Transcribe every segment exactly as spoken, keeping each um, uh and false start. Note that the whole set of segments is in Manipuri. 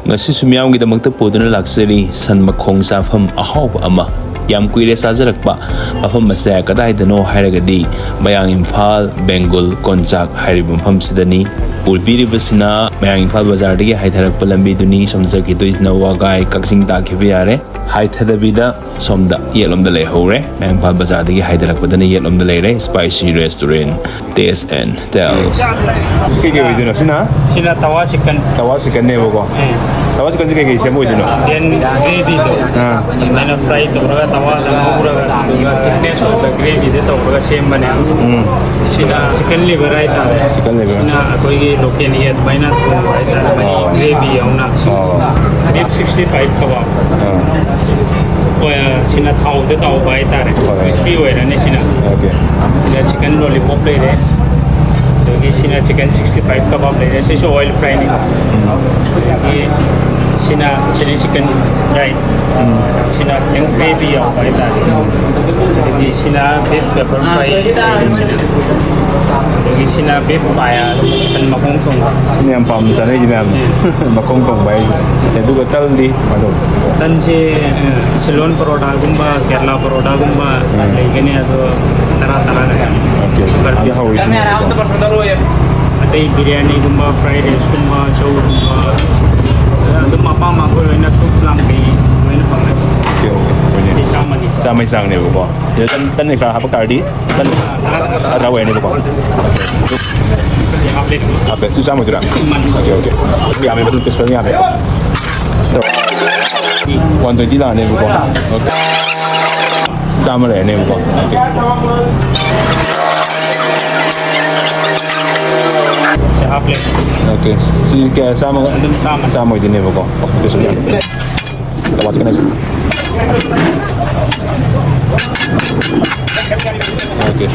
ꯉꯁꯤꯁꯨ ꯃꯤꯌꯥꯝꯒꯤꯗꯃꯛꯇ ꯄꯨꯗꯨꯅ ꯂꯥꯛꯆꯔꯤ ꯁꯟ ꯃꯈꯣꯡ ꯆꯥꯐꯝ ꯑꯍꯥꯎꯕ ꯑꯃ꯫ ꯌꯥꯝ ꯀꯨꯏꯔꯦ ꯆꯥꯖꯔꯛꯄ꯫ ꯃꯐꯝ ꯑꯁꯦ ꯀꯗꯥꯏꯗꯅꯣ ꯍꯥꯏꯔꯒꯗꯤ ꯃꯌꯥꯡ ꯏꯝꯐꯥꯜ ꯕꯦꯡꯒꯨꯜ ꯀꯣꯟꯆꯥꯛ ꯍꯥꯏꯔꯤꯕ ꯃꯐꯝꯁꯤꯗꯅꯤ꯫ ꯎꯕꯤꯔꯤꯕꯁꯤꯅ ꯃꯌꯥꯡ ꯏꯝꯐꯥꯜ ꯕꯖꯥꯔꯗꯒꯤ ꯍꯥꯏꯊꯔꯛꯄ ꯂꯝꯕꯤꯗꯨꯅꯤ꯫ ꯁꯣꯝ ꯆꯠꯈꯤꯗꯣꯏꯁꯤꯅ ꯋꯥꯒꯥꯏ ꯀꯛꯆꯤꯡ ꯇꯥꯈꯤꯕ ꯌꯥꯔꯦ꯫ ꯍꯥꯏꯊꯗꯕꯤꯗ ꯁꯣꯝꯗ ꯌꯦꯠꯂꯣꯝꯗ ꯂꯩꯍꯧꯔꯦ꯫ ꯃꯌꯥꯡ ꯏꯝꯐꯥꯜ ꯕꯖꯥꯔꯗꯒꯤ ꯍꯥꯏꯊꯔꯛꯄꯗꯅ ꯌꯦꯠꯂꯣꯝꯗ ꯂꯩꯔꯦ, Spicy Restaurant, Taste and Tell꯫ ꯁꯤ ꯀꯩ ꯑꯣꯏꯗꯣꯏꯅꯣ ꯁꯤꯅ? ꯁꯤꯅ ꯇꯋꯥ ꯆꯤꯛꯀꯟ꯫ ꯇꯋꯥ ꯆꯤꯛꯀꯟꯅꯦꯕꯀꯣ꯫ ꯎꯝ꯫ ꯇꯋꯥ ꯆꯤꯛꯀꯟꯁꯦ ꯀꯩꯀꯩ ꯁꯦꯝꯕ ꯑꯣꯏꯗꯣꯏꯅꯣ? ꯌꯦꯟ ꯒ꯭ꯔꯦꯚꯤꯗꯣ ꯑꯥ꯫ ꯑꯗꯨꯃꯥꯏꯅ ꯐ꯭ꯔꯥꯏ ꯇꯧꯔꯒ ꯇꯋꯥꯗ ꯉꯧꯔꯒ ꯑꯗꯨꯒ ꯊꯤꯛꯅꯦꯁ ꯑꯣꯏꯕ ꯒ꯭ꯔꯦꯚꯤꯗ ꯇꯧꯔꯒ ꯁꯦꯝꯕꯅꯦ꯫ ꯎꯝ꯫ ꯁꯤꯅ ꯆꯤꯛꯀꯟ ꯂꯤꯚꯔ ꯍꯥꯏꯇꯥꯔꯦ꯫ Chicken liver. ꯁꯤꯅ ꯑꯩꯈꯣꯏꯒꯤ ꯂꯣꯀꯦꯜ ꯌꯦꯟ ꯑꯗꯨꯃꯥꯏꯅ ꯊꯣꯡꯕ ꯍꯥꯏꯇꯥꯔꯦ, ꯃꯍꯤ ꯑꯣ꯫ ꯒ꯭ꯔꯦꯚꯤ ꯌꯥꯎꯅ꯫ ꯑꯣ꯫ ꯕꯤꯐ ꯁꯤꯛꯁꯇꯤ ꯐꯥꯏꯚ ꯀꯕꯥꯕ꯫ ꯑꯥ꯫ ꯍꯣꯏ, ꯁꯤꯅ ꯊꯥꯎꯗ ꯇꯥꯎꯕ ꯍꯥꯏꯇꯥꯔꯦ꯫ ꯍꯣꯏ, ꯍꯣꯏ꯫ ꯀ꯭ꯔꯤꯁꯄꯤ ꯑꯣꯏꯔꯅꯤ ꯁꯤꯅ꯫ ꯑꯣꯀꯦ꯫ ꯁꯤꯅ ꯆꯤꯛꯀꯟ ꯂꯣꯂꯤꯄꯣꯞ ꯂꯩꯔꯦ꯫ ꯑꯗꯒꯤ ꯁꯤꯅ ꯆꯤꯛꯀꯟ ꯁꯤꯛꯁꯇꯤ ꯐꯥꯏꯚ ꯀꯕꯥꯕ ꯂꯩꯔꯦ꯫ ꯁꯤꯁꯨ ꯑꯣꯏꯜ ꯐ꯭ꯔꯥꯏꯅꯤꯀꯣ꯫ ꯎꯝ꯫ ꯑꯗꯒꯤ ꯁꯤꯅ ꯆꯤꯂꯤ ꯆꯤꯛꯀꯟ ꯐ꯭ꯔꯥꯏ꯫ ꯎꯝ꯫ ꯁꯤꯅ ꯈꯤꯇꯪ ꯒ꯭ꯔꯦꯚꯤ ꯌꯥꯎꯕ ꯍꯥꯏꯇꯥꯔꯦ꯫ ꯑꯗꯒꯤ ꯁꯤꯅ ꯕꯤꯐ ꯄꯦꯄꯔ ꯐ꯭ꯔꯥꯏ ꯂꯩꯔꯦ ꯁꯤꯅ꯫ ꯑꯗꯒꯤ ꯁꯤꯅ ꯕꯤꯐ ꯄꯥꯌꯥ, ꯁꯟ ꯃꯈꯣꯡ ꯊꯣꯡꯕ꯫ ꯃꯤ ꯌꯥꯝ ꯄꯥꯝꯅ ꯆꯥꯅꯩꯁꯦ ꯃꯌꯥꯝ꯫ ꯎꯝ꯫ ꯃꯈꯣꯡ ꯊꯣꯡꯕ ꯍꯥꯏꯁꯦ꯫ ꯑꯗꯨꯒ ꯇꯜꯗꯤ ꯀꯃꯥꯏꯅ ꯇꯧꯕ? ꯇꯟꯁꯦ, ꯑ, ꯁꯤꯂꯣꯟ ꯄꯔꯣꯇꯥꯒꯨꯝꯕ, ꯀꯦꯔꯂꯥ ꯄꯔꯣꯇꯥꯒꯨꯝꯕ ꯎꯝ꯫ ꯂꯩꯒꯅꯤ, ꯑꯗꯣ ꯇꯔꯥ ꯇꯔꯥ ꯂꯩꯒꯅꯤ꯫ ꯑꯣꯀꯦ꯫ ꯑꯗꯨ ꯍꯧꯔꯤꯁꯤꯅꯦꯕꯀꯣ꯫ ꯑꯇꯩ ꯕꯤꯔꯌꯥꯅꯤꯒꯨꯝꯕ, ꯐ꯭ꯔꯥꯏ ꯔꯥꯏꯁꯀꯨꯝꯕ, ꯆꯧꯒꯨꯝꯕ, ꯑꯗꯨꯝ ꯑꯄꯥꯝꯕ ꯑꯩꯈꯣꯏ ꯂꯣꯏꯅ ꯁꯨꯞ ꯂꯥꯡ ꯀꯩ ꯂꯣꯏꯅ ꯐꯪꯉꯦ꯫ Okay, okay. ꯍꯣꯏꯅꯦ꯫ ꯁꯤ ꯆꯥꯝꯃꯒꯤ꯫ ꯆꯥꯝꯃꯩ ꯆꯥꯡꯅꯦꯕꯀꯣ꯫ ꯁꯤꯗ ꯇꯟ, ꯇꯟ ꯑꯦꯛꯁꯇ꯭ꯔꯥ ꯍꯥꯞꯄ ꯇꯥꯔꯗꯤ ꯇꯟ ꯇꯔꯥ ꯑꯣꯏꯔꯅꯦꯕꯀꯣ꯫ ꯍꯥꯞꯄꯦ꯫ ꯁꯤ ꯆꯥꯝꯃ ꯑꯣꯏꯗꯣꯏꯔꯥ? Okay, okay. ꯌꯥꯝꯃꯦ, ꯃꯗꯨ ꯄꯤꯁ ꯈꯔ ꯌꯥꯝꯃꯦ꯫ ꯋꯥꯟ ꯇ꯭ꯋꯦꯟꯇꯤ ꯂꯥꯛꯑꯅꯦꯕꯀꯣ꯫ ꯑꯣꯀꯦ꯫ ꯆꯥꯝꯃ ꯂꯩꯔꯅꯦꯕꯀꯣ꯫ ꯑꯣꯀꯦ꯫ ꯁꯤ ꯍꯥꯞ ꯄ꯭ꯂꯦꯠ꯫ ꯑꯣꯀꯦ꯫ ꯁꯤ ꯀꯌꯥ? ꯆꯥꯝꯃ? ꯑꯗꯨꯝ ꯆꯥꯝꯃ꯫ ꯆꯥꯝꯃ ꯑꯣꯏꯗꯣꯏꯅꯦꯕꯀꯣ꯫ Okay.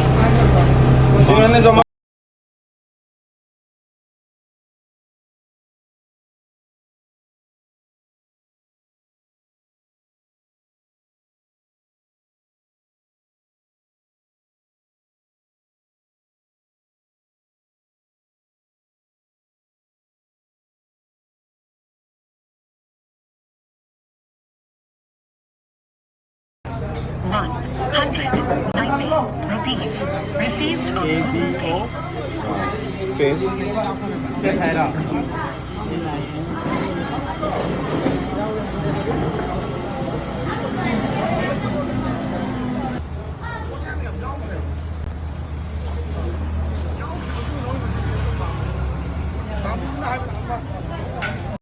One hundred ninety rupees received on A B Google Pay. O space space है ना